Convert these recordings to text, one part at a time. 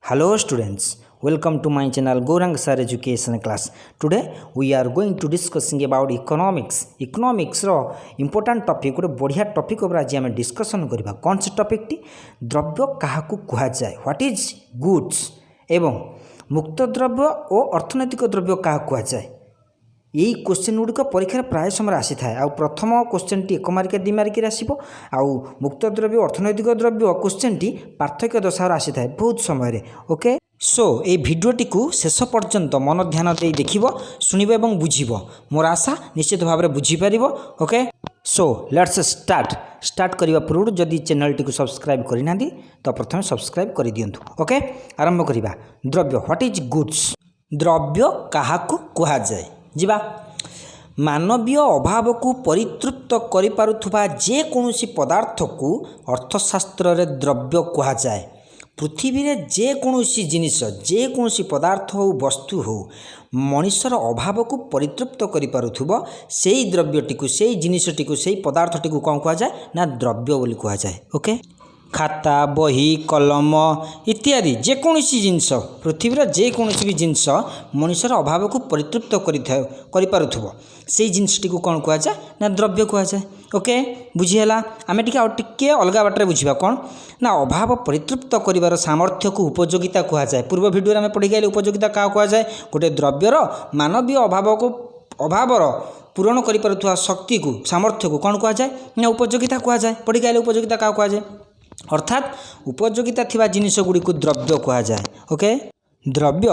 Hello students, welcome to my channel Gaurang Sir Education Class. Today we are going to discussing about economics. Economics ର important topic, ଗୋଟେ ବଢ଼ିଆ topic ଉପରେ ଆଜି ଆମେ discussion କରିବା। କ'ଣ ସେ ଟପିକ୍ଟି? ଦ୍ରବ୍ୟ କାହାକୁ କୁହାଯାଏ? What is goods? ଏବଂ ମୁକ୍ତ ଦ୍ରବ୍ୟ ଓ ଅର୍ଥନୈତିକ ଦ୍ରବ୍ୟ କାହାକୁ କୁହାଯାଏ? ଏଇ କୋଶ୍ଚିନ୍ ଗୁଡ଼ିକ ପରୀକ୍ଷାରେ ପ୍ରାୟ ସମୟରେ ଆସିଥାଏ। ଆଉ ପ୍ରଥମ କୋଶ୍ଚିନ୍ଟି 1 ମାର୍କିଆ, 2 ମାର୍କିରେ ଆସିବ। ଆଉ ମୁକ୍ତ ଦ୍ରବ୍ୟ, ଅର୍ଥନୈତିକ ଦ୍ରବ୍ୟ କୋଶ୍ଚିନ୍ଟି ପାର୍ଥକ୍ୟ ଦର୍ଶାରେ ଆସିଥାଏ ବହୁତ ସମୟରେ। ଓକେ, ସୋ ଏଇ ଭିଡ଼ିଓଟିକୁ ଶେଷ ପର୍ଯ୍ୟନ୍ତ ମନ ଧ୍ୟାନ ଦେଇ ଦେଖିବ, ଶୁଣିବ ଏବଂ ବୁଝିବ। ମୋର ଆଶା, ନିଶ୍ଚିତ ଭାବରେ ବୁଝିପାରିବ। Okay, so let's start. Start କରିବା ପୂର୍ବରୁ ଯଦି ଚ୍ୟାନେଲଟିକୁ ସବସ୍କ୍ରାଇବ୍ କରିନାହାନ୍ତି, ତ ପ୍ରଥମେ ସବସ୍କ୍ରାଇବ୍ କରିଦିଅନ୍ତୁ। ଓକେ, ଆରମ୍ଭ କରିବା। ଦ୍ରବ୍ୟ, what is goods? ଦ୍ରବ୍ୟ କାହାକୁ କୁହାଯାଏ? ଯିବା। ମାନବୀୟ ଅଭାବକୁ ପରିତୃପ୍ତ କରିପାରୁଥିବା ଯେକୌଣସି ପଦାର୍ଥକୁ ଅର୍ଥଶାସ୍ତ୍ରରେ ଦ୍ରବ୍ୟ କୁହାଯାଏ। ପୃଥିବୀରେ ଯେକୌଣସି ଜିନିଷ, ଯେକୌଣସି ପଦାର୍ଥ ହେଉ, ବସ୍ତୁ ହେଉ, ମଣିଷର ଅଭାବକୁ ପରିତୃପ୍ତ କରିପାରୁଥିବ, ସେଇ ଦ୍ରବ୍ୟଟିକୁ, ସେଇ ଜିନିଷଟିକୁ, ସେଇ ପଦାର୍ଥଟିକୁ କ'ଣ କୁହାଯାଏ ନା ଦ୍ରବ୍ୟ ବୋଲି କୁହାଯାଏ। ଓକେ, ଖାତା, ବହି, କଲମ ଇତ୍ୟାଦି ଯେକୌଣସି ଜିନିଷ, ପୃଥିବୀର ଯେକୌଣସି ବି ଜିନିଷ ମଣିଷର ଅଭାବକୁ ପରିତୃପ୍ତ କରିପାରୁଥିବ, ସେଇ ଜିନିଷଟିକୁ କ'ଣ କୁହାଯାଏ ନା ଦ୍ରବ୍ୟ କୁହାଯାଏ। ଓକେ, ବୁଝିହେଲା? ଆମେ ଟିକେ ଆଉ ଟିକିଏ ଅଲଗା ବାଟରେ ବୁଝିବା। କ'ଣ ନା ଅଭାବ ପରିତୃପ୍ତ କରିବାର ସାମର୍ଥ୍ୟକୁ ଉପଯୋଗିତା କୁହାଯାଏ। ପୂର୍ବ ଭିଡ଼ିଓରେ ଆମେ ପଢ଼ିକି ଆଇଲେ ଉପଯୋଗିତା କାହାକୁ କୁହାଯାଏ। ଗୋଟେ ଦ୍ରବ୍ୟର ମାନବୀୟ ଅଭାବର ପୂରଣ କରିପାରୁଥିବା ଶକ୍ତିକୁ, ସାମର୍ଥ୍ୟକୁ କ'ଣ କୁହାଯାଏ ନା ଉପଯୋଗିତା କୁହାଯାଏ। ପଢ଼ିକି ଆଇଲେ ଉପଯୋଗିତା କାହାକୁ କୁହାଯାଏ। ଅର୍ଥାତ୍ ଉପଯୋଗିତା ଥିବା ଜିନିଷ ଗୁଡ଼ିକୁ ଦ୍ରବ୍ୟ କୁହାଯାଏ। ଓକେ, ଦ୍ରବ୍ୟ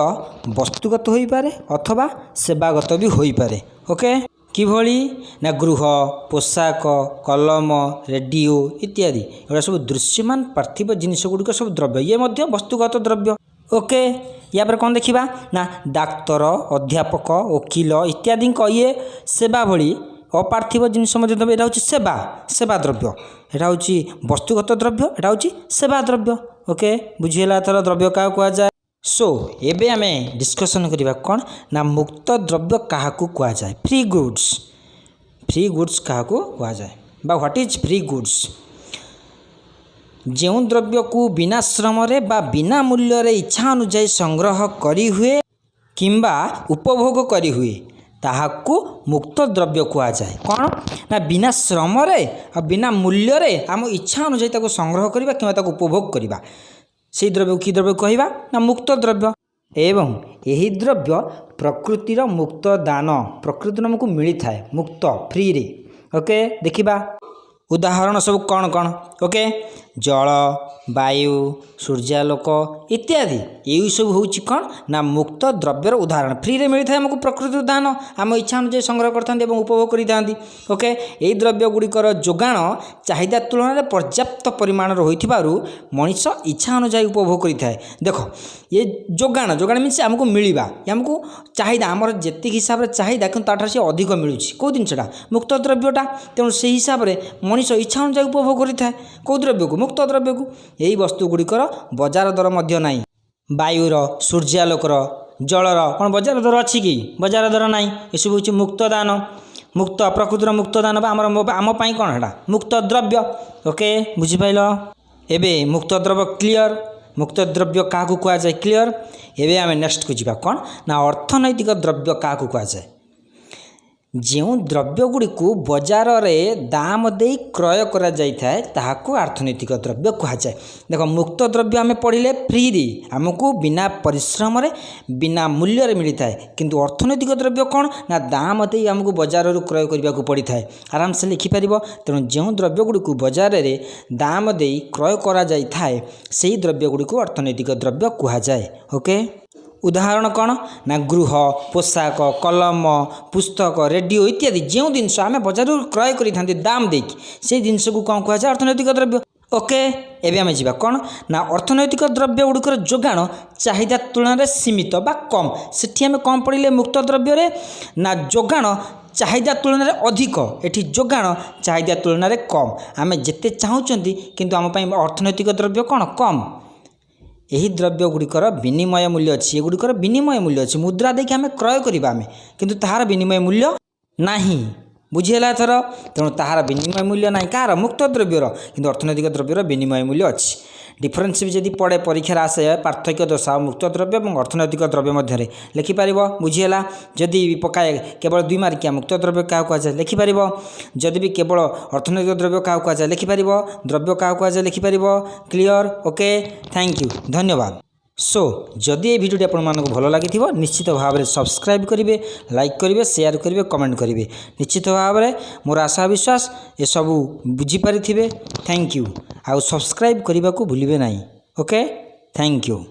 ବସ୍ତୁଗତ ହୋଇପାରେ ଅଥବା ସେବାଗତ ବି ହୋଇପାରେ। ଓକେ, କିଭଳି ନା ଗୃହ, ପୋଷାକ, କଲମ, ରେଡ଼ିଓ ଇତ୍ୟାଦି, ଏଗୁଡ଼ା ସବୁ ଦୃଶ୍ୟମାନ ପାର୍ଥିବ ଜିନିଷ ଗୁଡ଼ିକ ସବୁ ଦ୍ରବ୍ୟ। ଇଏ ମଧ୍ୟ ବସ୍ତୁଗତ ଦ୍ରବ୍ୟ। ଓକେ, ୟା ପରେ କ'ଣ ଦେଖିବା ନା ଡାକ୍ତର, ଅଧ୍ୟାପକ, ଓକିଲ ଇତ୍ୟାଦିଙ୍କ ଇଏ ସେବା ଭଳି ଅପାର୍ଥିବ ଜିନିଷ ମଧ୍ୟ ଦ୍ରବ୍ୟ। ଏଇଟା ହେଉଛି ସେବା ଦ୍ରବ୍ୟ। ଏଇଟା ହେଉଛି ବସ୍ତୁଗତ ଦ୍ରବ୍ୟ, ଏଇଟା ହେଉଛି ସେବା ଦ୍ରବ୍ୟ। ଓକେ, ବୁଝିହେଲା ଏଥର ଦ୍ରବ୍ୟ କାହାକୁ କୁହାଯାଏ? ସୋ ଏବେ ଆମେ ଡିସ୍କସନ୍ କରିବା କ'ଣ ନା ମୁକ୍ତ ଦ୍ରବ୍ୟ କାହାକୁ କୁହାଯାଏ? Free goods. ଫ୍ରି ଗୁଡ୍ସ କାହାକୁ କୁହାଯାଏ ବା what is free goods? ଯେଉଁ ଦ୍ରବ୍ୟକୁ ବିନା ଶ୍ରମରେ ବା ବିନା ମୂଲ୍ୟରେ ଇଚ୍ଛା ଅନୁଯାୟୀ ସଂଗ୍ରହ କରିହୁଏ କିମ୍ବା ଉପଭୋଗ କରିହୁଏ, ତାହାକୁ ମୁକ୍ତ ଦ୍ରବ୍ୟ କୁହାଯାଏ। କ'ଣ ନା ବିନା ଶ୍ରମରେ ଆଉ ବିନା ମୂଲ୍ୟରେ ଆମ ଇଚ୍ଛା ଅନୁଯାୟୀ ତାକୁ ସଂଗ୍ରହ କରିବା କିମ୍ବା ତାକୁ ଉପଭୋଗ କରିବା, ସେଇ ଦ୍ରବ୍ୟକୁ କି ଦ୍ରବ୍ୟ କହିବା ନା ମୁକ୍ତ ଦ୍ରବ୍ୟ। ଏବଂ ଏହି ଦ୍ରବ୍ୟ ପ୍ରକୃତିର ମୁକ୍ତ ଦାନ, ପ୍ରକୃତିରୁ ଆମକୁ ମିଳିଥାଏ ମୁକ୍ତ, ଫ୍ରିରେ। ଓକେ, ଦେଖିବା ଉଦାହରଣ ସବୁ କ'ଣ କ'ଣ। ଓକେ, ଜଳ, ବାୟୁ, ସୂର୍ଯ୍ୟାଲୋକ ଇତ୍ୟାଦି, ଏଇସବୁ ହେଉଛି କ'ଣ ନା ମୁକ୍ତ ଦ୍ରବ୍ୟର ଉଦାହରଣ। ଫ୍ରିରେ ମିଳିଥାଏ ଆମକୁ ପ୍ରକୃତିର ଦାନ, ଆମ ଇଚ୍ଛା ଅନୁଯାୟୀ ସଂଗ୍ରହ କରିଥାନ୍ତି ଏବଂ ଉପଭୋଗ କରିଥାନ୍ତି। ଓକେ, ଏହି ଦ୍ରବ୍ୟ ଗୁଡ଼ିକର ଯୋଗାଣ ଚାହିଦା ତୁଳନାରେ ପର୍ଯ୍ୟାପ୍ତ ପରିମାଣର ହୋଇଥିବାରୁ ମଣିଷ ଇଚ୍ଛା ଅନୁଯାୟୀ ଉପଭୋଗ କରିଥାଏ। ଦେଖ, ଏ ଯୋଗାଣ ମିନ୍ସ ଆମକୁ ମିଳିବା, ଆମକୁ ଚାହିଦା, ଆମର ଯେତିକି ହିସାବରେ ଚାହିଦା କିନ୍ତୁ ତାଠାରୁ ସେ ଅଧିକ ମିଳୁଛି। କେଉଁ ଜିନିଷଟା? ମୁକ୍ତ ଦ୍ରବ୍ୟଟା। ତେଣୁ ସେହି ହିସାବରେ ମଣିଷ ଇଚ୍ଛା ଅନୁଯାୟୀ ଉପଭୋଗ କରିଥାଏ। କେଉଁ ଦ୍ରବ୍ୟକୁ? ମୁକ୍ତ ଦ୍ରବ୍ୟକୁ। ଏହି ବସ୍ତୁ ଗୁଡ଼ିକର ବଜାର ଦର ମଧ୍ୟ ନାହିଁ। ବାୟୁର, ସୂର୍ଯ୍ୟାଲୋକର, ଜଳର କ'ଣ ବଜାର ଦର ଅଛି କି? ବଜାର ଦର ନାହିଁ। ଏସବୁ ହେଉଛି ମୁକ୍ତ ଦାନ, ମୁକ୍ତ ପ୍ରକୃତିର ମୁକ୍ତ ଦାନ ବା ଆମ ପାଇଁ କ'ଣ ହେଟା ମୁକ୍ତ ଦ୍ରବ୍ୟ। ଓକେ, ବୁଝିପାରିଲ? ଏବେ ମୁକ୍ତ ଦ୍ରବ୍ୟ କ୍ଲିଅର, ମୁକ୍ତ ଦ୍ରବ୍ୟ କାହାକୁ କୁହାଯାଏ କ୍ଲିଅର। ଏବେ ଆମେ ନେକ୍ସଟକୁ ଯିବା। କ'ଣ ନା ଅର୍ଥନୈତିକ ଦ୍ରବ୍ୟ କାହାକୁ କୁହାଯାଏ? ଯେଉଁ ଦ୍ରବ୍ୟ ଗୁଡ଼ିକୁ ବଜାରରେ ଦାମ ଦେଇ କ୍ରୟ କରାଯାଇଥାଏ, ତାହାକୁ ଅର୍ଥନୈତିକ ଦ୍ରବ୍ୟ କୁହାଯାଏ। ଦେଖ, ମୁକ୍ତ ଦ୍ରବ୍ୟ ଆମେ ପଢ଼ିଲେ, ଫ୍ରିରେ ଆମକୁ ବିନା ପରିଶ୍ରମରେ, ବିନା ମୂଲ୍ୟରେ ମିଳିଥାଏ। କିନ୍ତୁ ଅର୍ଥନୈତିକ ଦ୍ରବ୍ୟ କ'ଣ ନା ଦାମ ଦେଇ ଆମକୁ ବଜାରରୁ କ୍ରୟ କରିବାକୁ ପଡ଼ିଥାଏ। ଆରାମସେ ଲେଖିପାରିବ। ତେଣୁ ଯେଉଁ ଦ୍ରବ୍ୟ ଗୁଡ଼ିକୁ ବଜାରରେ ଦାମ ଦେଇ କ୍ରୟ କରାଯାଇଥାଏ, ସେହି ଦ୍ରବ୍ୟ ଗୁଡ଼ିକୁ ଅର୍ଥନୈତିକ ଦ୍ରବ୍ୟ କୁହାଯାଏ। ଓକେ, ଉଦାହରଣ କ'ଣ ନା ଗୃହ, ପୋଷାକ, କଲମ, ପୁସ୍ତକ, ରେଡ଼ିଓ ଇତ୍ୟାଦି। ଯେଉଁ ଜିନିଷ ଆମେ ବଜାରରୁ କ୍ରୟ କରିଥାନ୍ତି ଦାମ ଦେଇକି, ସେଇ ଜିନିଷକୁ କ'ଣ କୁହାଯାଏ? ଅର୍ଥନୈତିକ ଦ୍ରବ୍ୟ। ଓକେ, ଏବେ ଆମେ ଯିବା। କ'ଣ ନା ଅର୍ଥନୈତିକ ଦ୍ରବ୍ୟ ଗୁଡ଼ିକର ଯୋଗାଣ ଚାହିଦା ତୁଳନାରେ ସୀମିତ ବା କମ୍। ସେଠି ଆମେ କ'ଣ ପଢ଼ିଲେ ମୁକ୍ତ ଦ୍ରବ୍ୟରେ? ନା ଯୋଗାଣ ଚାହିଦା ତୁଳନାରେ ଅଧିକ। ଏଠି ଯୋଗାଣ ଚାହିଦା ତୁଳନାରେ କମ୍। ଆମେ ଯେତେ ଚାହୁଁଛନ୍ତି, କିନ୍ତୁ ଆମ ପାଇଁ ଅର୍ଥନୈତିକ ଦ୍ରବ୍ୟ କ'ଣ କମ୍। ଏହି ଦ୍ରବ୍ୟ ଗୁଡ଼ିକର ବିନିମୟ ମୂଲ୍ୟ ଅଛି। ଏଗୁଡ଼ିକର ବିନିମୟ ମୂଲ୍ୟ ଅଛି। ମୁଦ୍ରା ଦେଇକି ଆମେ କ୍ରୟ କରିବା ଆମେ, କିନ୍ତୁ ତାହାର ବିନିମୟ ମୂଲ୍ୟ ନାହିଁ। ବୁଝିହେଲା ଏଥର? ତେଣୁ ତାହାର ବିନିମୟ ମୂଲ୍ୟ ନାହିଁ। କାହାର? ମୁକ୍ତ ଦ୍ରବ୍ୟର। କିନ୍ତୁ ଅର୍ଥନୈତିକ ଦ୍ରବ୍ୟର ବିନିମୟ ମୂଲ୍ୟ ଅଛି। ଡିଫରେନ୍ସ ବି ଯଦି ପଡ଼େ, ପରୀକ୍ଷାରେ ଆସେ, ପାର୍ଥକ୍ୟ ଦର୍ଶାଅ ମୁକ୍ତ ଦ୍ରବ୍ୟ ଏବଂ ଅର୍ଥନୈତିକ ଦ୍ରବ୍ୟ ମଧ୍ୟରେ, ଲେଖିପାରିବ। ବୁଝିହେଲା? ଯଦି ବି ପକାଏ କେବଳ 2 ମାର୍କିଆ, ମୁକ୍ତ ଦ୍ରବ୍ୟ କାହାକୁ କୁହାଯାଏ, ଲେଖିପାରିବ। ଯଦି ବି କେବଳ ଅର୍ଥନୈତିକ ଦ୍ରବ୍ୟ କାହାକୁ କୁହାଯାଏ, ଲେଖିପାରିବ। ଦ୍ରବ୍ୟ କାହାକୁ କୁହାଯାଏ, ଲେଖିପାରିବ। କ୍ଲିଅର? ଓକେ, thank you, ଧନ୍ୟବାଦ। ସୋ ଯଦି ଏଇ ଭିଡ଼ିଓଟି ଆପଣମାନଙ୍କୁ ଭଲ ଲାଗିଥିବ, ନିଶ୍ଚିତ ଭାବରେ ସବସ୍କ୍ରାଇବ୍ କରିବେ, ଲାଇକ୍ କରିବେ, ସେୟାର କରିବେ, କମେଣ୍ଟ କରିବେ। ନିଶ୍ଚିତ ଭାବରେ ମୋର ଆଶା ବିଶ୍ୱାସ ଏସବୁ ବୁଝିପାରିଥିବେ। Thank you. ଆଉ ସବସ୍କ୍ରାଇବ୍ କରିବାକୁ ଭୁଲିବେ ନାହିଁ। Okay, thank you.